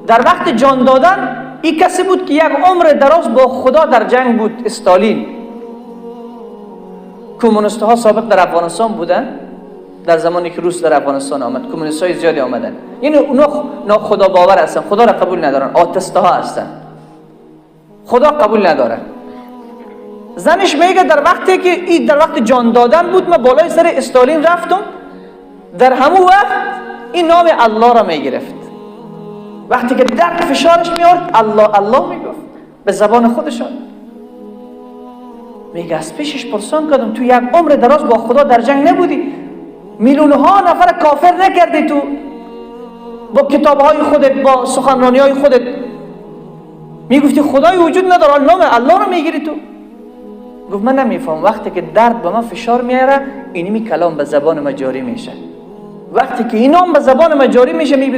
Дар вақти ҷон додан ин касе буд, ки як умри дароз бо Худо дар ҷанг буд. Сталин, коммунистҳо собиқ дар Афғонистон буданд. Дар замоне ки рус дар Афғонистон омад, коммунистҳои зиёде омаданд. Яъне онҳо нохудобовар ҳастанд, Худоро қабул надоранд, атеистҳо ҳастанд, Худо қабул надоранд. Занаш мегӯяд, дар вақте ки ин дар вақти ҷон додан буд, ман болои сари Сталин рафтам. Дар ҳамон вақт ин номи Аллоҳро мегирифт. Вақте ки дард фишораш меорд, Аллоҳ, Аллоҳ мегуфт ба забони худашон. Мега, аз пешаш пурсон кардам: ту як умри дароз бо Худо дар ҷанг набудӣ? Миллионҳо нафар кофир накардӣ ту бо китобҳои худат, бо суханрониҳои худат? Мегуфти худои вуҷуд надорад, номи Аллоҳро мегирӣ ту. Гуфт: ман намефаҳмам, вақте ки дард ба ман фишор меара, иними калом ба забони ман ҷорӣ меша. Вақте ки ин ном ба забони ман ҷорӣ меша, мебинам.